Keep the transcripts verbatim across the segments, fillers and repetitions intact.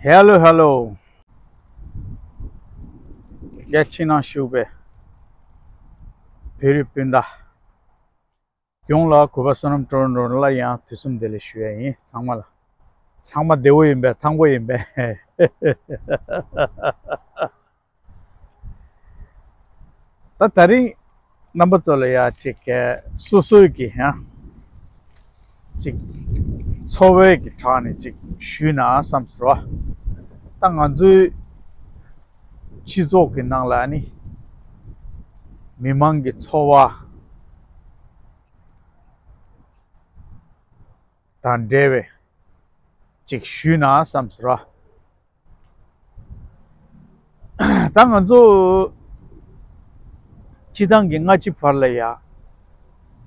ཧེ་ལོ་ཧེ་ལོ། རྒྱལ་ཕྱི་ནང་བཞུགས་པའི་བོད་རིགས་སྤུན་ཟླ། ཡོངས་ལ་གུས་པ་བསོད་ནམས་སྤྲོ་འགྲོ་ལ་ཡང་དུས་གསུམ་བདེ་ལེགས་ཞུ་ཡ་ཡིན། ཚང་མ་ལ། ཚང་མ་བདེ་བོ་ཡིན་པས། ཐང་པོ་ཡིན་པས། ད་དེ་རིང་རྣམ་པ་ཚོ་ལ་ཡ་ཅིག་ག་སོ་སོའི་གི་ཡང་ཅིག་འཚོ་བའི་གི་དྲག་ནས་ཅིག་ཞུས་ན་བསམ་ཟེར་བ། ད་ང་ཚོའི་སྤྱི་ཚོགས་ཀྱི་ནང་ལ་ནི་མི་མང་གི་འཚོ་བ་དང་འབྲེལ་བའི་ཅིག་ཞུས་ན་བསམ་ཟེར་བ། ད་ང་ཚོ་སྤྱི་བཏང་གི་སྔ་ཕྱི་བར་ལ་ཡ་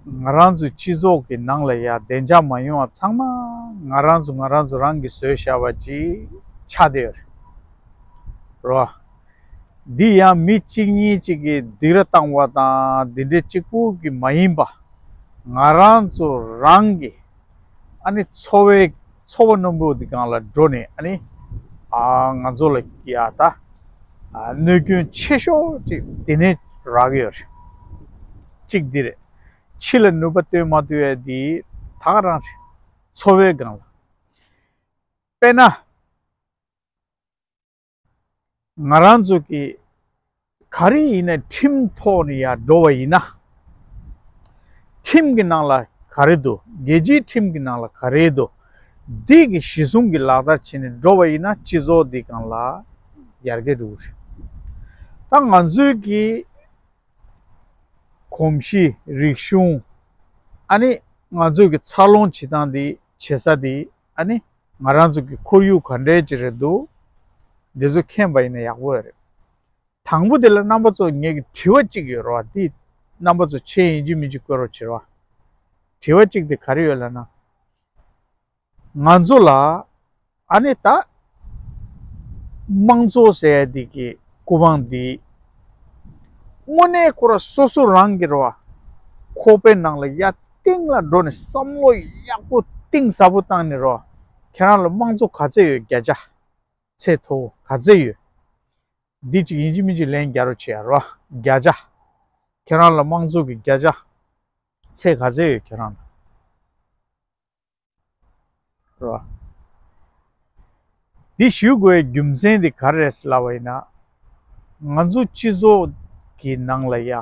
ང་རང་ཚོའི་སྤྱི་ཚོགས་ཀྱི་ནང་ལ་ཡ་བདེ་འཇགས་མ་ཡོང་བ་ཚང་མ་ང་རང་ཚོ་ང་རང་ཚོ་རང་གིས་བཟོས་བཞག་པ་ཅིག་ཆགས་བསྡད་ཡོད་རེད། རོ། འདི་ཡང་མི་གཅིག་གཉིས་གཅིག་གིས་སྡིགས་ར་བཏང་བ་དང་འདི་འདྲའི་གཅིག་པུ་གི་མ་ཡིན་པ། ང་རང་ཚོ་རང་གི་ཨ་ནི་འཚོ་བའི་འཚོ་བ་རྣོན་པོ་འདི་སྒང་ལ་འགྲོ་ནས་ཨ་ནི་ཨ་ང་ཚོ་ལ་ཡ་ད་ཨ་གནོད་སྐྱོན་ཆེ་ཤོས་ཅིག་དེ་ནས་རག་གི་ཡོད་རེད། གཅིག་འདི་རེད། ཕྱི་ལ་ནུས་པ་བཏོན་མ་ཐུབ་ཡ་འདི་ད་ག་རང་རེད། འཚོ་བའི་སྒང་ལ། དཔེར་ན། ང་རང་ཚོ་གི་ག་རེ་ཡིན་ན་ཁྲིམས་ཐོག་ནས་ཡར་འགྲོ་བ་ཡིན་ན། ཁྲིམས་ཀྱི་ནང་ལ་ག་རེ་འདུག་རྒྱལ་སྤྱིའི་ཁྲིམས་ཀྱི་ནང་ལ་ག་རེ་འདུག་འདི་གི་གཞི་བཟུང་གི་ལག་བསྟར་བྱས་ནས་འགྲོ་བ་ཡིན་ན་སྤྱི་ཚོགས་འདི་སྒང་ལ་ཡར་རྒྱས་འགྲོ་གི་རེད། ད་ང་ཚོའི་གི་གོམས་གཤིས་རིག་གཞུང་། ཨ་ནི་ང་ཚོའི་གི་འཚར་ལོངས་བྱེད་སྟངས་འདི་བྱེད་ས་འདི་ཨ་ནི་ང་རང་ཚོ་གི་ཁོར་ཡུག་ག་འདྲའི་ཅིག་རེད་འདུག་འདི་ཚོ་མཁྱེན་པ་ཡིན་ན་ཡག་པོ་ཡོད་རེད། དང་པོ་དེ་ལ་རྣམ་པ་ཚོ་ངེད་ཀྱི་དྲི་བ་གཅིག་ཡོད་རེད་བ། འདི་རྣམ་པ་ཚོ་ཆེ་ཡིན་གཅིག་མིན་གཅིག་བཀོད་རོགས་བྱེད་རོགས། དྲི་བ་གཅིག་དེ་ག་རེ་ཡོད་ལབ་ན། ང་ཚོ་ལ་ཨ་ནི་ད་དམངས་གཙོ་ཟེར་ཡ་འདི་གི་སྐུ་དབང་འདི་དངོས་གནས་ཁོ་ར་སོ་སོ་རང་གི་རེད་བ། ཁོག་པའི་ནང་ལ་ཡ་གཏིང་ལ་འགྲོ་ནས་བསམ་བློ་ཡག་པོ་གཏིང་ཟབ་པོ་བཏང་ནས་རེད་བ། ཁྱེད་རང་ལ་དམངས་གཙོ་ག་ཚད་ཡོད། བརྒྱ་ཆ། ཚད་མཐོ་བོ་ག་ཚད་ཡོད། འདི་གཅིག་ཡིན་གཅིག་མིན་གཅིག་ལན་རྒྱག་རོགས་བྱེད་ཡ་རོ། བརྒྱ་ཆ། ཁྱེད་རང་ལ་དམངས་གཙོ་གི་བརྒྱ་ཆ་ཚད་ག་ཚད་ཡོད་ཁྱེད་རང་ལ། རོ། འདི་ཞུ་དགོས་པའི་རྒྱུ་མཚན་འདི་ག་རེ་རེད་ལབ་པ་ཡིན་ན། ང་ཚོ་སྤྱི་ཚོགས་ཀྱི་ནང་ལ་ཡ།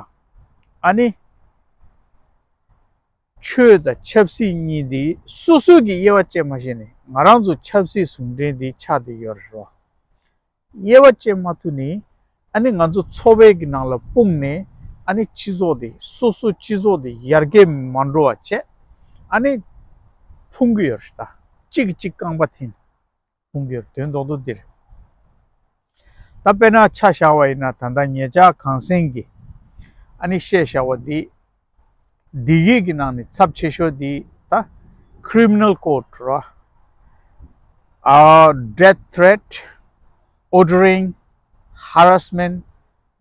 ཨ་ནི། ཆོས་དང་ཆབ་སྲིད་གཉིས་འདི་སོ་སོའི་གི་དབྱེ་བ་བཅད་མ་ཤེས་ནས་ང་རང་ཚོ་ཆབ་སྲིད་ཟུང་འབྲེལ་འདི་ཆགས་བསྡད་ཡོད་རེད་རོ། དབྱེ་བ་བཅད་མ་ཐུབ་ནས་ཨ་ནི་ང་ཚོ་འཚོ་བའི་གི་ནང་ལ་སྤུངས་ནས་ཨ་ནི་སྤྱི་ཚོགས་འདི་སོ་སོ་སྤྱི་ཚོགས་འདི་ཡར་རྒྱས་མ་འགྲོ་བ་བྱས། ཨ་ནི་ཕུང་གི་ཡོད་རེད་ད། གཅིག་གིས་གཅིག་རྐང་པ་འཐེན། ཕུང་གི་ཡོད་རེད། དོན་རྡོག་རྡོག་འདི་རེད། ད་དཔེར་ན་ཆ་བཞག་པ་ཡིན་ན་ད་ལྟ་ཉེ་ཆར་གངས་སེང་གི་ཨ་ནི་བཤད་བཞག་པ་འདི། འདི་གའི་གི་ནང་ནས་ཚབས་ཆེ་ཤོས་འདི་ད་criminal code ར། ཨ་death threat, ordering, harassment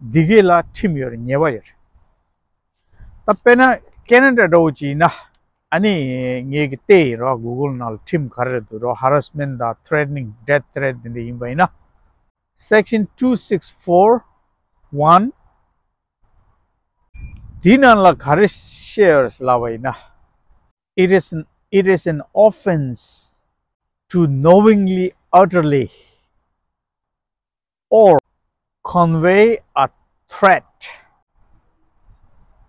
འདི་གའི་ལ་ཁྲིམས་ཡོད་རེད། ཉེས་པ་ཡོད་རེད། ད་དཔེར་ན་ཁེ་ན་ཌ་འདྲ་བོ་ཅིག་ཡིན་ན་ཨ་ནི་ངེད་ཀྱི་བལྟས་ཡིན་ར། Google ནང་ལ་ཁྲིམས་ག་རེ་འདུག་ར། harassment དང་threatening, death threat འདི་འདྲ་ཡིན་པ་ཡིན་ན། Section two six four one འདི་ནང་ལ་ག་རེ་བཤད་ཡོད་རེད་ལབ་པ་ཡིན་ན། It is an, it is an offense to knowingly, utterly, or convey a threat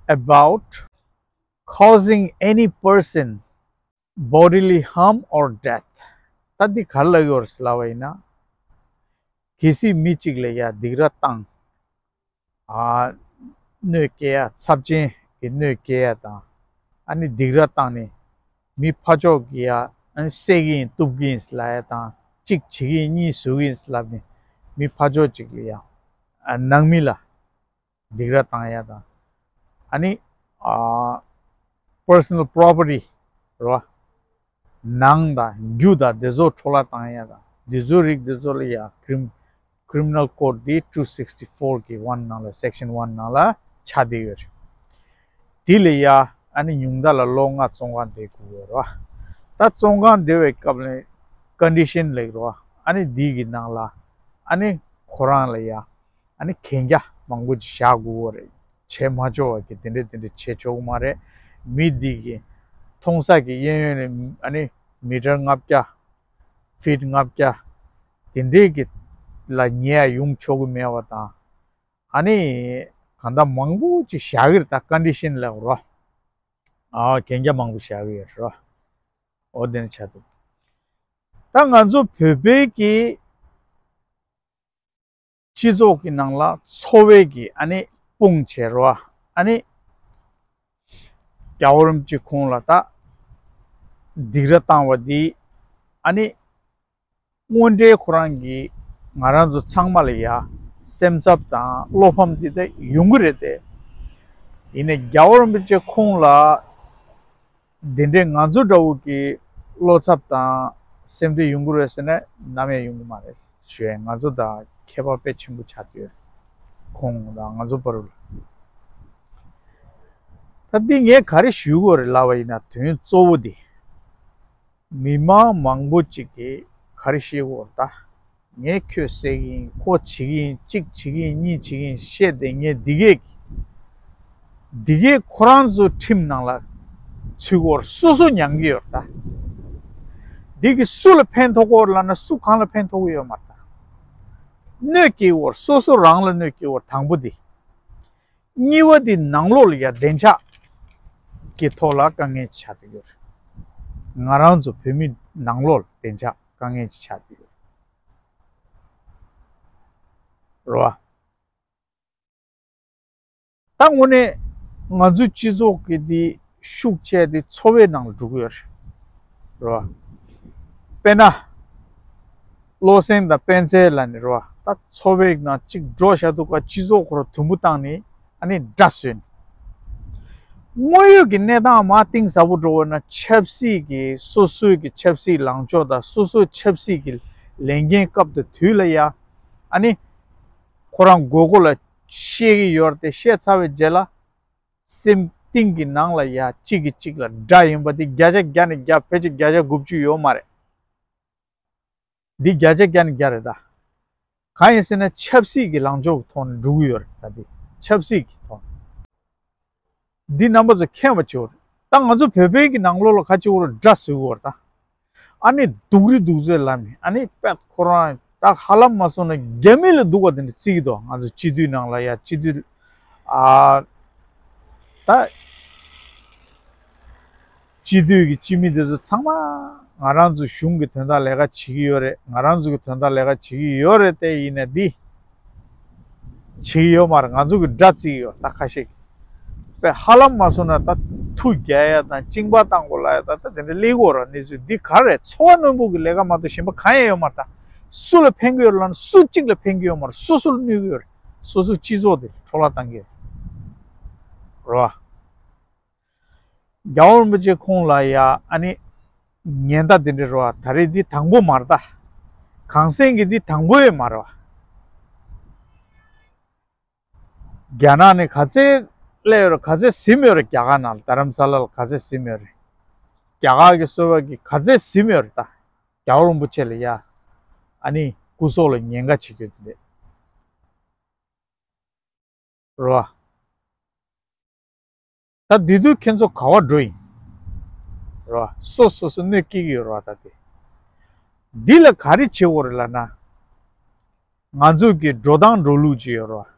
about causing any person bodily harm or death. ད་འདི་ག་རེ་ལབ་ཡོད་རེད་ལབ་པ་ཡིན་ན། གལ་སྲིད་མི་གཅིག་ལ་ཡ་སྡིགས་ར་བཏང་། ཨ་གནོད་སྐྱེལ་ཡ། ཚབས་ཆེན་གྱི་གནོད་སྐྱེལ་ཡ་དང་། ཨ་ནི་སྡིགས་ར་བཏང་ནས་མི་ཕར་ཕྱོགས་ཀྱི་ཡ་ཨ་ནི་བསད་ཀྱི་ཡིན་གཏུབ་ཀྱི་ཡིན་ལབ་ཡ་དང་། གཅིག་བྱེད་ཀྱི་ཡིན་གཉིས་བཟོ་གི་ཡིན་ལབ་ནས་མི་ཕར་ཕྱོགས་གཅིག་ལ་ཡ་ཨ་ནང་མི་ལ་སྡིགས་ར་བཏང་ཡ་དང་། ཨ་ནི་ཨ་personal property རོ། ནང་དང་རྒྱུ་དང་དེ་ཚོ་འཕྲོ་བརླག་བཏང་ཡ་དང་དེ་ཚོའི་རིགས་དེ་ཚོ་ལ་ཡ་Crim- Criminal Code དེ་two sixty four གི་one ནང་ལ་Section one ནང་ལ་ཆགས་བསྡད་ཡོད་རེད། དེ་ལ་ཡ་ཨ་ནི་ཉུང་མཐའ་ལ་ལོ་ལྔ་བཙོན་ཁང་བསྡད་དགོས་ཡོད་རེད་བ། ད་བཙོན་ཁང་བསྡད་པའི་སྐབས་ལ་condition ལེགས་རེད་བ། ཨ་ནི་འདི་གི་ནང་ལ་ཨ་ནི་ཁོ་རང་ལ་ཡ་ཨ་ནི་གན་རྒྱ་མང་པོ་ཅིག་བཞག་དགོས་པ་རེད། བྱེད་མ་ཆོག་པ་གི་དེ་འདྲས་དེ་འདྲས་བྱེད་ཆོག་གི་མ་རེད། མི་འདི་གི་མཐོང་ས་གི་གཡས་གཡོན་ནས་ཨ་ནི་མི་ཊར་ལྔ་བརྒྱ། ཕིཊ་ལྔ་བརྒྱ་དེ་འདྲས་ཀྱི་ལ་ཉེ་ཡ་ཡོང་ཆོག་གི་མེད་པ་དང་། ཨ་ནི་གང་ལྟར་མང་པོ་ཅིག་བཞག་གི་རེད། ད་ཀོན་ཌི་ཤན་ལབ་རོ། ཨ་གན་རྒྱ་མང་པོ་བཞག་གི་ཡོད་རོ། འོ་དེ་ནི་ཆ་འདུག་ད་ང་ཚོ་བོད་པའི་གི་སྤྱི་ཚོགས་ཀྱི་ནང་ལ་འཚོ་བའི་གི་ཨ་ནི་དཔུང་བྱས་རོ། ཨ་ནི་རྒྱལ་བ་རིན་པོ་ཆེ་ཁོང་ལ་ད་སྡིགས་ར་བཏང་བ་འདི་ཨ་ནི་དངོས་འབྲེལ་ཁོ་རང་གིས་ང་རང་ཚོ་ཚང་མ་ལ་ཡ་སེམས་འཚབ་དང་བློ་ཕམ་འདི་ད་ཡོང་གི་རེད་དེ། ཡིན་ནའི་རྒྱལ་བ་རིན་པོ་ཆེ་ཁོང་ལ་འདི་འདྲའི་ང་ཚོ་འདྲ་བོ་གི་བློ་འཚབ་དང་སེམས་ཁྲལ་ཡོང་གི་རེད་ཟེར་ན་ནམ་ཡང་ཡོང་གི་མ་རེད་ཞུ་ཡ། ང་ཚོ་དང་ཁྱད་པར་དཔེ་ཆེན་པོ་ཆགས་ཡོད། ཁོང་དང་ང་ཚོ་བར་ལ། ད་འདི་ངས་ག་རེ་ཞུ་དགོས་རེད་ལབ་པ་ཡིན་ན། དོན་གཙོ་བོ་འདི་མི་མང་མང་པོ་ཅིག་གིས་ག་རེ་ཤེས་དགོས་རེད། ད་ངས་ཁྱོད་བསད་ཀྱི་ཡིན། ཁོ་བྱེད་ཀྱི་ཡིན། གཅིག་བྱེད་ཀྱི་ཡིན། གཉིས་བྱེད་ཀྱི་ཡིན་བཤད་དེ། ངས་འདི་གས་འདི་གས་ཁོ་རང་ཚོ་ཁྲིམས་ནང་ལ་ཚུད་དགོས་རེད། སོ་སོ་མྱང་གི་ཡོད་རེད། ད་འདི་གིས་སུ་ལ་ཕན་ཐོགས་ཀྱི་ཡོད་རེད་ལབ་ན་སུ་གང་ལ་ཕན་ཐོགས་ཀྱི་ཡོད་མ་རེད། ད་གནོད་སྐྱེལ་ཡོད་རེད། སོ་སོ་རང་ལ་གནོད་སྐྱེལ་ཡོད་རེད། དང་པོ་འདི། གཉིས་པ་འདི་ནང་ལོགས་ལ་ཡ་བདེ་འཇགས་ཀྱི་ཐོག་ལ་དཀའ་ངལ་ཆགས་བསྡད་ཡོད་རེད། ང་རང་ཚོ་བོད་མི་ནང་ལོགས་ལ་བདེ་འཇགས་དཀའ་ངལ་ཆགས་བསྡད་ཡོད་རེད་བ། ད་དངོས་གནས་ང་ཚོའི་སྤྱི་ཚོགས་ཀྱི་འདི་ཤུགས་ཆེ་འདི་འཚོ་བའི་ནང་ལ་འགྲོ་གི་ཡོད་རེད། རེད་བ། དཔེར་ན། བློ་སེང་དང་སྤེན་ཚེ་ལ་ནི་རེད་བ། ད་འཚོ་བའི་ནང་གཅིག་འགྲོ་བཞག་འདུག་ག་སྤྱི་ཚོགས་ཁོ་རང་དུམ་བུ་བཏང་ནས་ཨ་ནི་དགྲ་བཟོས་ནས། དངོས་ཡོད་ཀྱི་གནས་སྟངས་མར་གཏིང་ཟབ་པོ་འགྲོ་བ་ན་ཆབ་སྲིད་ཀྱི་སོ་སོའི་གི་ཆབ་སྲིད་ལངས་ཕྱོགས་དང་སོ་སོའི་ཆབ་སྲིད་ཀྱི་ལས་འགན་སྐབས་དང་དུས་ལ་ཡ་ཨ་ནི་ཁོ་རང་དགོས་མཁོ་ལ་བཤད་ཀྱི་ཡོད་རེད་དེ། བཤད་ཚར་བའི་རྗེས་ལ་སེམས་གཏིང་གི་ནང་ལ་ཡ་གཅིག་གིས་གཅིག་ལ་དགྲ་ཡིན་པ་དེ་བརྒྱ་ཆ་བརྒྱ་ནས་བརྒྱ་ཕལ་ཆེར་བརྒྱ་ཆ་དགུ་བཅུ་ཡོད་མ་རེད། འདི་བརྒྱ་ཆ་བརྒྱ་ནས་བརྒྱ་རེད་ད། གང་ཡིན་ཟེར་ན་ཆབ་སྲིད་ཀྱི་ལངས་ཕྱོགས་ཀྱི་ཐོག་ནས་འགྲོ་གི་ཡོད་རེད། ད་འདི་ཆབ་སྲིད་ཀྱི་ཐོག་ནས་འདི་རྣམ་པ་ཚོ་མཁྱེན་པ་བྱེད་དགོས་རེད། ད་ང་ཚོ་བོད་པའི་གི་ནང་ལོགས་ལ་ཁ་ཅིག་བོར་དགྲ་བཟོ་གི་ཡོད་རེད་ད། ཨ་ནི་སྡུག་རུས་སྡུག་ཚོད་ལབ་ནས་ཨ་ནི་དཔེ་ཁོ་རང་ད་ཧ་ལམ་མ་སོང་ན་རྒྱ་མི་ལ་སྡུག་པ་དེ་འདྲ་བརྩི་གི་འདུག་ང་ཚོ་སྤྱི་འཐུས་ནང་ལ་ཡ་སྤྱི་འཐུས་ཨ་ད། སྤྱི་འཐུས་ཀྱི་སྤྱི་མི་དེ་ཚོ་ཚང་མ་ང་རང་ཚོ་གཞུང་གི་དོན་དག་ལས་ཀ་བྱེད་ཀྱི་ཡོད་རེད། ང་རང་ཚོ་གི་དོན་དག་ལས་ཀ་བྱེད་ཀྱི་ཡོད་རེད་དེ། ཡིན་ན་འདི་བྱེད་ཀྱི་ཡོད་མ་རེད། ང་ཚོ་གི་དགྲ་བརྩི་གི་ཡོད་ད་ཁ་ཤས་ཀྱིས། དཔེ་ཧ་ལམ་མ་སོང་ན་ད་མཐུ་རྒྱག་ཡ་དང་གཅིན་པ་བཏང་དགོས་ལབ་ཡ་ད་ད་དེ་འདྲ་སླེབས་ཀྱི་ཡོད་རེད། གནས་ཚུལ་འདི་ག་རེད། འཚོ་བ་རྣོན་པོ་གི་ལས་ཀ་མ་གཏོགས་གཞན་པ་གང་ཡང་ཡོད་མ་རེད། ད་སུ་ལ་ཕན་གྱི་ཡོད་ལབ་ན་སུ་གཅིག་ལ་ཕན་གྱི་ཡོད་མ་རེད། སོ་སོ་ལ་གནོད་ཀྱི་ཡོད་རེད། སོ་སོ་སྤྱི་ཚོགས་དེ་འཕྲོ་བརླག་བཏང་གི་ཡོད་རེད་བ། རྒྱལ་བ་རིན་པོ་ཆེ་ཁོང་ལ་ཡ་ཨ་ནི་ཉེན་བརྡ་དེ་འདྲ་རེད་བ། ད་རེས་འདི་དང་པོ་མ་རེད་ད། གངས་སེང་གི་འདི་དང་པོ་ཡང་མ་རེད་བ། རྒྱ་ནག་ནས་ག་ཚད་སླེབས་ཡོད་རེད། ག་ཚད་ཟིན་ཡོད་རེད། རྒྱ་གར་ནང་ལ་རྡ་རམ་ས་ལ་ལ་ག་ཚད་ཟིན་ཡོད་རེད། རྒྱ་གར་གྱི་སོ་པ་གི་ག་ཚད་ཟིན་ཡོད་རེད་ད། རྒྱལ་བ་རིན་པོ་ཆེ་ལ་ཡ་ཨ་ནི་སྐུ་སྲོག་ལ་ཉེན་ཁ་བྱེད་རྒྱུ་དེ་འདྲ། རེད་བ། ད་འདི་དུས་ཁྱེད་ཚོ་ག་བ་འགྲོ་ཡིན། རེད་བ། སོ་སོ་སོ་གནོད་སྐྱེལ་གྱི་ཡོད་རེད་བ། ད་དེ་འདི་ལ་ག་རེ་བྱེད་དགོས་རེད་ལབ་ན། ང་ཚོ་གི་འགྲོ་སྟངས་འགྲོ་ལུགས་ཅིག་ཡོད་རེད་བ།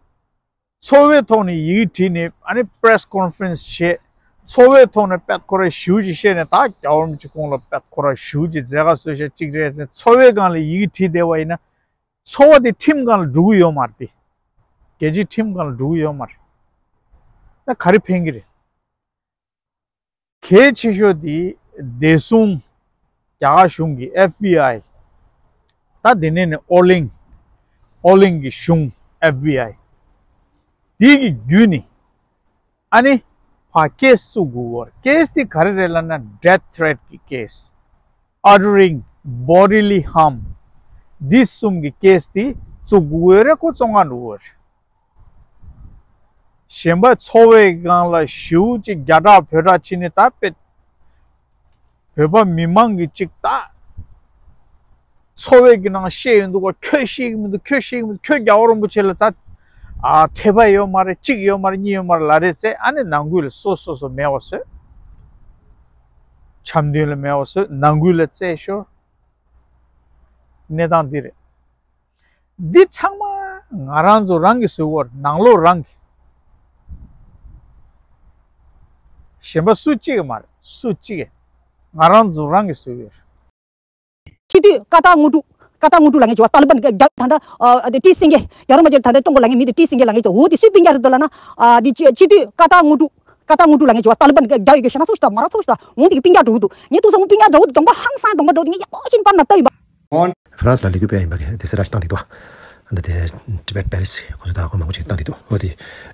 འཚོ་བའི་ཐོག་ནས་ཡི་གེ་བྲིས་ནས་ཨ་ནི་པེ་རེ་སི་ཀོན་ཕ་རེན་སི་བྱས། འཚོ་བའི་ཐོག་ནས་དཔེ་ཁོ་རང་ཞེ་པོ་ཅིག་བཤད་ནས། ད་རྒྱལ་བ་རིན་པོ་ཆེ་ཁོང་ལ་དཔེ་ཁོ་རང་ཞེ་པོ་ཅིག་མཛད་དཀའ་བཟོས་ཤག་ཅིག་རེད་ཟེར། འཚོ་བའི་སྒང་ལ་ཡི་གེ་བྲིས་བསྡད་པ་ཡིན་ན། འཚོ་བ་དེ་ཁྲིམས་སྒང་ལ་འགྲོ་གི་ཡོད་མ་རེད་དེ། རྒྱལ་སྤྱིའི་ཁྲིམས་སྒང་ལ་འགྲོ་གི་ཡོད་མ་རེད། ད་ག་རེ་ཕན་གྱི་རེད། གལ་ཆེ་ཤོས་དེ་བདེ་སྲུང་རྒྱ་གར་གཞུང་གི་ཨེཕ་བི་ཨའི། ད་དེ་ནས་ནི་ཨོ་གླིང་། ཨོ་གླིང་གི་གཞུང་ཨེཕ་བི་ཨའི། དེ་གི་བརྒྱུད་ནས་ཨ་ནི་ཕར་ཀེ་སི་བཙུགས་དགོས་པ་རེད། ཀེ་སི་དེ་ག་རེ་རེད་ལབ་ན། ཌེ་ཐི་ཐི་རེ་ཊི་གི་ཀེ་སི། ཨ་ཊར་ཨིང་། བོ་ཌི་ལི་ཧརམ། འདི་གསུམ་གྱི་ཀེ་སི་དེ་བཙུགས་དགོས་རེད། ཁོ་བཙོན་ཁང་འགྲོ་དགོས་རེད། གཞན་པ་འཚོ་བའི་སྒང་ལ་ཞེ་པོ་ཅིག་རྒྱ་གྲགས་བོད་གྲགས་ཕྱིན་ནས་ད་དཔེ་བོད་པ་མི་མང་གི་ཅིག་ད་ འཚོ་བའི་གི་ནང་བཤད་ཡོང་འདུག་ག་ཁྱོད་ཤེས་ཀྱི་མི་འདུག་ཁྱོད་ཤེས་ཀྱི་མི་འདུག་ཁྱོད་རྒྱལ་བ་རིན་པོ་ཆེ་ལ་ད་ཨ་དད་པ་ཡོད་མ་རེད། གཅིག་ཡོད་མ་རེད། གཉིས་ཡོད་མ་རེད་ལབ་རེད་ཟེར། ཨ་ནི་ནང་ཁུལ་ལ་སོ་སོ་སོ་མེད་པ་བཟོས། འཆམ་མཐུན་ལ་མེད་པ་བཟོས། ནང་ཁུལ་ལ་རྩད་ཤོར། གནས་སྟངས་འདི་རེད། འདི་ཚང་མ་ང་རང་ཚོ་རང་གིས་བཟོས་ཡོད་རེད། ནང་ལོགས་རང་གིས། གཞན་པ་སུ་གཅིག་གིས་མ་རེད། སུ་གཅིག་གིས། ང་རང་ཚོ་རང་གིས་བཟོས་ཡོད་རེད། སྤྱི་འཐུས་ཀ་ཏ་དངོས་གྲུབ། ཀ་ཏ་དངོས་གྲུབ་ལབ་མཁན་ཅིག་ཡོད་པ། ཏཱ་ལི་བན་གྱི་རྒྱ་ད་ལྟ་ཨ་ཏི་སེང་གེ་རྒྱ་རོ་མ་ཅིག་ད་ལྟ་ཀྲུང་གོ་ལབ་མཁན་མི་དེ་ཏི་སེང་གེ་ལབ་མཁན་ཅིག་འོ་དེ་སུས་སྤུན་ཀྱག་རེད་འདུག་ལབ་ན། ཨ་དེ་སྤྱི་སྤྱི་འཐུས་ཀ་ཏ་དངོས་གྲུབ། ཀ་ཏ་དངོས་གྲུབ་ལབ་མཁན་ཅིག་ཡོད་པ། ཏཱ་ལི་བན་གྱི་རྒྱ་ཡོད་གི་ཤ་ན་ཚོགས་ཤིག་དང་མ་ར་ཚོགས་ཤིག་དང་འོ་དེ་གི་སྤུན་ཀྱག་འགྲོ་གི་འདུག་ངས་དུས་སང་སྤུན་ཀྱག་འདྲ་བོ་དེ་གདོང་པ་ཧང་སང་གདོང་པ་འདྲ་བོ་དེ་ངས་ཡག་པོ་ཅིག་པར་ན་ལྟ་ཡིན་པ། ཧྥ་རན་སི་ལ་ལས་འགུལ་སྤེལ་ཡིན་པ་གི་དེ་སེ་ར་ཞིག་བཏང་འདུག་ཏོ། འདི་དེ་ཊི་བེཊ་པེ་རི་སི་ཁོ་ཚོ་དང་ཁོ་མང་པོ་ཅིག་བཏང་འདུག་ཏོ། འོ་དེ་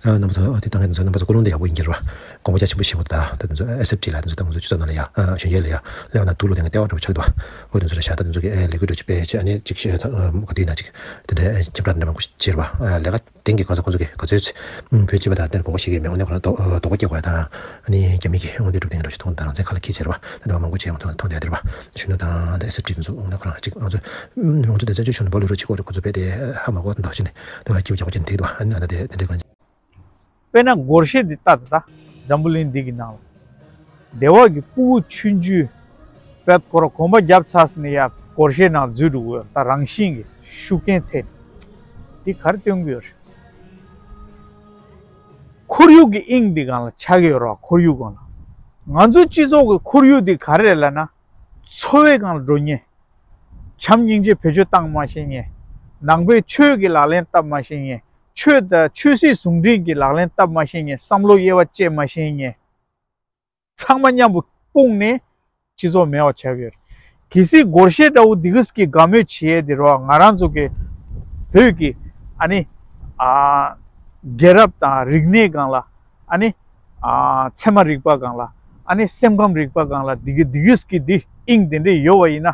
རྣམ་པ་ཚོ་འདི་བཏང་མཁན་དེ་ཚོ་རྣམ་པ་ཚོ་ཀུན་སློང་དེ་ཡག་པོ་ཡིན་གྱི་རེད་པ། དགོངས་པ་རྒྱ་ཆེན་པོ་བཞེས་དགོས་འདུག་ད་དེ་ཚོ་ཨེས་ཨེཕ་ཊི་ལ་དེ་ཚོ་ད་ང་ཚོ་སྤྱི་ཚོགས་ནང་ལ་ཡ་གཞོན་སྐྱེས་ལ་ཡ་སླེབས་ན་དུག་ལོག་དེ་ང་ལྟེ་བ་འདྲ་བོ་ཆགས་འདུག་པ། འོ་དེ་ཚོ་ལ་ཤ་ད་དེ་ཚོ་གི་ཨེ་ལས་འགུལ་འདྲ་བོ་ཅིག་སྤེལ་བྱས་ཨ་ནི་ཅིག་ཤ་ད་ག་དུས་ན་ཅིག་དེ་འདྲའི་ཁྱབ་བསྒྲགས་འདྲ་མང་པོ་ཞིག་བྱས་རེད་པ། ལས་ཀ་དེང་གི་གང་ཟག་ཁོ་ཚོ་གི་ག་ཚོད་བོད་སྤྱི་པ་དང་དེར་དགོངས་པ་བཞེས་ཀྱི་མེད། འོ་ནས་ཁོ་རང་དོགས་དོགས་པ་སྐྱེ་དགོས་ཡ་དང་ཨ་ནི་རྒྱ་མི་གི་དངོས་དོན་གྲུབ་སྟེ་ནས་འགྲོ་ཞིག་མཐོང་དང་རང་བཙན་ཁ་ལ་འཁྱེར་བྱས་རེད་པ། ད་ལྟ་བ་མང་པོ་ཅིག་ཡང་མཐོང་མཐོང་བསྡད་དེ་རེད་པ། གཞོན་ནུ་དང་ད་ཨེས་ཨེཕ་ཊི་དེ་ཚོ་འོ་ན་ཁོ་རང་ཅིག་ང་ཚོ་ང་ཚོ་དེ་ཚོ་ཆོས་ནི་བོ་ལུ་རུ་ཅིག་གོ་རེད། ཁོ་ཚོ་བས་དེ་ཧ་མ་གོ་འདོགས་ཕྱིན་ནས་དེ་བ་སྐྱིད་པོ་ཅག་པོ་ཅན་དེ་འདུག་ཨ་ནི་ཨ་ད་དེ་དེ་འདྲའི་གང་དཔེར་ན་སྒོར་གཞས་འདི་ལྟ་ད་ལྟ་འཛམ་བུ་གླིང་འདི་གི་ནང་ལ་སྡེ་བ་གི་སྤུ་གུ་ཆུང་ཆུང་བས་ཁོ་རང་གོམ་པ་བརྒྱབ་ཚར་ནས་ཡ་སྒོར་གཞས་ནང་འཛུལ་འགྲོ་གི་ཡོད། ད་རང་བཞིན་གྱི་ཤུགས་རྐྱེན་ཐེབས། འདི་ག་རེ་སྟོན་གྱི་ཡོད་རེད། ཁོར་ཡུག་གི་དབྱིངས་འདི་སྒང་ལ་ཆགས་ཀྱི་ཡོད་རེད་པ། ཁོར་ཡུག་སྒང་ལ། ང་ཚོའི་སྤྱི་ཚོགས་ཀྱི་ཁོར་ཡུག་འདི་ག་རེ་རེད་ལབ་ན། འཚོ་བའི་སྒང་ལ་འགྲོ་མཁན། བྱམས་སྙིང་རྗེ་བེད་སྤྱོད་བཏང་མ་ཤེས་མཁན། ནང་པའི་ཆོས་ཀྱི་ལག་ལེན་བསྟར་མ་ཤེས་མཁན། ཆོས་དང་ཆོས་སྲིད་ཟུང་འབྲེལ་གྱི་ལག་ལེན་བསྟར་མ་ཤེས་མཁན། བསམ་བློ་དབྱེ་བ་བཅད་མ་ཤེས་མཁན། ཚང་མ་མཉམ་པོ་སྤུངས་ནས་སྤྱི་ཚོགས་མེད་པ་ཆགས་ཀྱི་ཡོད་རེད། གལ་སྲིད་སྒོར་གཞས་འདྲ་བོ་འདི་གས་ཀྱི་དགའ་མོས་བྱེད་ཡས་འདི་རེད་པ། ང་རང་ཚོ་གི་བོད་ཀྱི་ཨ་ནི་ཨ་རྒྱལ་རབས་དང་རིག་གནས་སྒང་ལ་ཨ་ནི་ཨ་ཚད་མ་རིག་པ་སྒང་ལ་ཨ་ནི་སེམས་ཁམས་རིག་པ་སྒང་ལ་འདི་གས་འདི་གས་ཀྱི་འདི་དབྱིངས་དེ་འདྲས་ཡོད་པ་ཡིན་ན་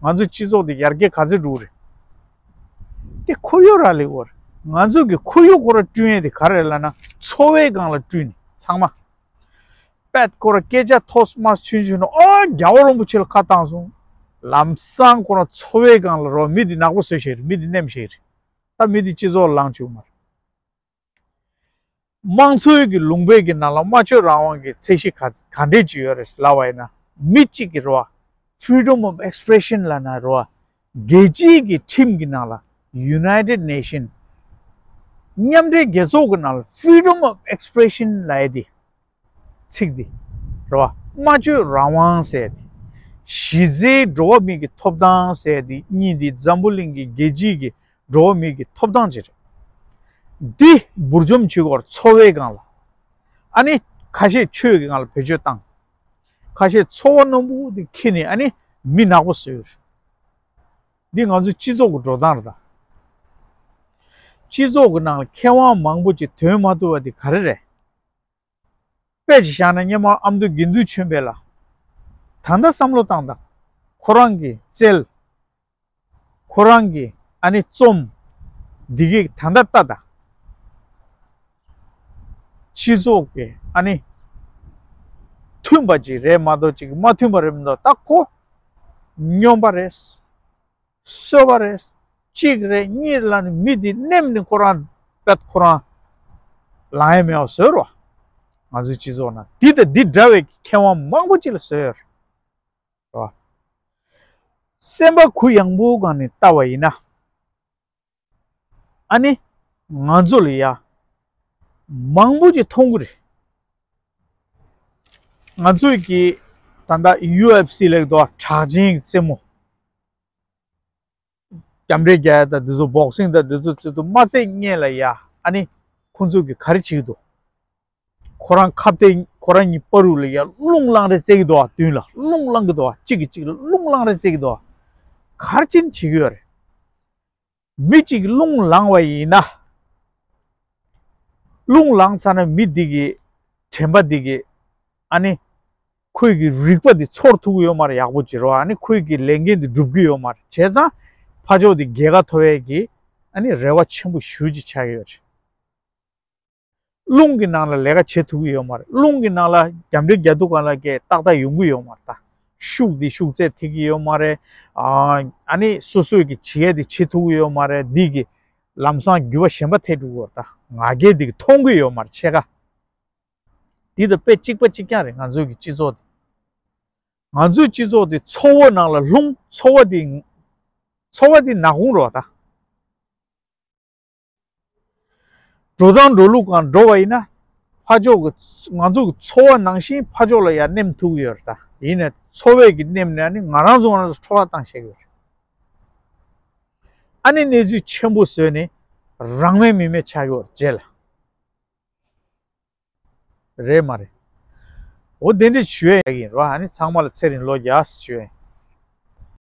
ང་ཚོ་སྤྱི་ཚོགས་འདི་ཡར་རྒྱས་ག་ཚོད་འགྲོ་གི་རེད། དེ་ཁོར་ཡུག་རག་ལས་པ་རེད། ང་ཚོ་གི་ཁོར་ཡུག་ཁོ་རང་བསྐྲུན་ཡས་དེ་ག་རེ་རེད་ལབ་ན་འཚོ་བའི་སྒང་ལ་བསྐྲུན་ནས་ཚང་མ། པད་ཁོ་རང་སྐད་ཆ་ཐོག་མ་ཆུང་ཆུང་ནས་ཨོ་རྒྱལ་བ་རིན་པོ་ཆེ་ལ་ཁ་བཏང་སོང་། ལམ་སང་ཁོ་རང་འཚོ་བའི་སྒང་ལ་རོ་མི་འདི་ནག་པོ་བཟོས་ཤེས་རེད། མི་འདི་ནེམ་ཤེས་རེད། ད་མི་འདི་སྤྱི་ཚོགས་ལངས་བཅུག་མ་རེད། དམངས་གཙོའི་གི་ལུང་པའི་གི་ནང་ལ་སྨྲ་བརྗོད་རང་དབང་གི་ཚད་གཞི་ག་ག་འདྲས་ཅིག་ཡོད་རེད་ལབ་པ་ཡིན་ན་མི་གཅིག་གི་རོ་Freedom of Expression ལབ་ན་རོ་རྒྱལ་སྤྱིའི་གི་ཁྲིམས་གི་ནང་ལ་United Nation མཉམ་འབྲེལ་རྒྱལ་ཚོགས་གི་ནང་ལ་Freedom of Expression ལབ་ཡས་དེ། ཚིག་འདི། རེད་བ། སྨྲ་བརྗོད་རང་དབང་ཟེར་ཏེ། གཞི་རྩའི་འགྲོ་བ་མི་གི་ཐོབ་ཐང་ཟེར་ཏེ་གཉིས་འདི་འཛམ་བུ་གླིང་གི་རྒྱལ་སྤྱིའི་གི་འགྲོ་བ་མི་གི་ཐོབ་ཐང་ཅིག་རེད། འདི་འབུར་འཇོམས་བྱེད་དགོས་འཚོ་བའི་སྒང་ལ། ཨ་ནི་ཁ་ཤས་ཆོས་ཀྱི་སྒང་ལ་བེད་སྤྱོད་བཏང་། ཁ་ཤས་འཚོ་བ་རྣོན་པོ་འདི་འཁྱེར་ནས་ཨ་ནི་མི་ནག་པོ་བཟོས་ཡོད་རེད། འདི་ང་ཚོའི་སྤྱི་ཚོགས་ཀྱི་འགྲོ་སྟངས་རེད་ད། སྤྱི་ཚོགས་ཀྱི་ནང་ལ་མཁས་དབང་མང་པོ་ཅིག་ཐོན་མ་ཐུབ་པ་འདི་ག་རེ་རེད། དཔེ་ཅིག་བཞག་ན་སྔོན་མ་ཨ་མདོ་དགེ་འདུན་ཆོས་འཕེལ་ལགས། ད་ལྟ་བསམ་བློ་བཏང་དང་། ཁོ་རང་གི་རྩལ། ཁོ་རང་གི་ཨ་ནི་རྩོམ། འདི་གི་ད་ལྟ་ལྟ་དང་། སྤྱི་ཚོགས་ཀྱི་ཨ་ནི་མཐུན་པ་ཅིག་རེད་མ་གཏོགས་ཅིག་མ་མཐུན་པ་རེད་མ་གཏོགས་ད་ཁོ་སྨྱོན་པ་རེད། གསོད་པ་རེད། གཅིག་རེད་གཉིས་རེད་ལབ་ནས་མི་འདི་ནེམ་ནས་ཁོ་རང་པད་ཁོ་རང་ལངས་ཡས་མེད་པ་བཟོས་རོ། ང་ཚོའི་སྤྱི་ཚོགས་ནང་འདི་དང་འདི་འདྲ་བའི་མཁས་དབང་མང་པོ་ཅིག་ལ་བཟོས་ཡོད་རེད། རོ། སེམས་པ་གུ་ཡངས་པོའི་སྒང་ནས་ལྟ་བ་ཡིན་ན། ཨ་ནི་ང་ཚོ་ལ་ཡ་མང་པོ་ཅིག་མཐོང་གི་རེད། ང་ཚོས་ཀྱི་ད་ལྟ་ཡུ་ཨེཕ་སི་ལབ་ཀྱི་འདུག་གྲགས་ཅན་གྱི་རྩེད་མོ། རྒྱབ་འདྲེ་རྒྱག་ཡ་དང་འདི་ཚོ་བོག་སིང་དང་འདི་ཚོ་ཚོད་དུ་མ་ཚད་སྔོན་ལ་ཡ་ཨ་ནི་ཁོང་ཚོ་གི་ག་རེ་བྱེད་ཀྱི་འདུག་ཁོ་རང་ཁ་གཏད་ཁོ་རང་གཉིས་བར་དུ་ལ་ཡ་རླུང་ལངས་རེ་རྩེད་ཀྱི་འདུག་བ། མདུན་ལ་རླུང་ལངས་ཀྱི་འདུག་བ། གཅིག་གིས་གཅིག་ལ་རླུང་ལངས་རེ་རྩེད་ཀྱི་འདུག་བ། ག་རེ་བྱེད་ནས་བྱེད་ཀྱི་ཡོད་རེད། མི་གཅིག་རླུང་ལངས་པ་ཡིན་ན། རླུང་ལངས་ཚར་ན་མི་འདི་གི་དྲན་པ་འདི་གི་ཨ་ནི་ཁོའི་གི་རིག་པ་འདི་ཚོར་ཐུབ་ཀྱི་ཡོད་མ་རེད། ཡག་པོ་བྱེད་རོགས། ཨ་ནི་ཁོའི་གི་ལས་འགན་འདི་སྒྲུབ་ཀྱི་ཡོད་མ་རེད། བྱས་ཙང་ཕར་ཕྱོགས་འདི་རྒྱལ་ཁ་ཐོབ་ཡས་ཀྱི་ཨ་ནི་རེ་བ་ཆེན་པོ་ཞེ་ཅིག་ཆགས་ཀྱི་ཡོད་རེད། རླུང་གི་ནང་ལ་ལས་ཀ་བྱེད་ཐུབ་ཀྱི་ཡོད་མ་རེད། རླུང་གི་ནང་ལ་རྒྱབ་འདྲེ་རྒྱག་དུས་སྒང་ལ་གས་ཏག་ཏག་ཡོང་གི་ཡོད་མ་རེད། ད་ ཤུགས་འདི་ཤུགས་ཚད་ཐེབས་ཀྱི་ཡོད་མ་རེད། ཨ་ཨ་ནི་སོ་སོས་ཀྱི་བྱེད་ཡས་འདི་བྱེད་ཐུབ་ཀྱི་ཡོད་མ་རེད། འདི་གི་ལམ་སང་འགྱུར་བ་གཞན་པ་ཐེབས་འགྲོ་གི་ཡོད་རེད་ད། ང་རྒྱལ་འདི་གི་མཐོང་གི་ཡོད་མ་རེད་ཕྱེད་ཀ། འདི་དང་དཔེ་གཅིག་པ་གཅིག་རྐྱང་རེད། ང་ཚོའི་གི་སྤྱི་ཚོགས་འདི། ང་ཚོའི་སྤྱི་ཚོགས་འདི་ཚོར་བ་ནང་ལ་ལྷུང་། ཚོར་བ་འདི་ཚོར་བ་འདི་ནག་ཁུང་རེད་ད། འགྲོ་སྟངས་འགྲོ་ལུགས་སྒང་འགྲོ་བ་ཡིན་ན། ཕར་ཕྱོགས་ཀྱི་ང་ཚོ་གི་ཚོར་བ་ནང་བཞིན་ཕར་ཕྱོགས་ལ་ཡང་སྣེམ་ཐུབ་ཀྱི་ཡོད་རེད་ད། ཡིན་ནའི་ཚོར་བས་ཀྱི་སྣེམ་ནས་ཨ་ནི་ང་རང་ཚོ་ང་རང་ཚོ་ཁྲོ་བ་བཏང་བཞག་གི་ཡོད་རེད། ཨ་ནི་གནས་ཚུལ་ཆེན་པོ་བཟོས་ནས་རང་མེད་མི་མེད་ཆགས་ཀྱི་ཡོད་རེད་རྗེས་ལ། རེད་མ་རེད། འོ་དེ་འདྲ་ཞུ་ཡ་ཡིན་རོ། ཨ་ནི་ཚང་མ་ལ་ཚེ་རིང་ལོ་བརྒྱ་ཞུ་ཡ་ཡིན།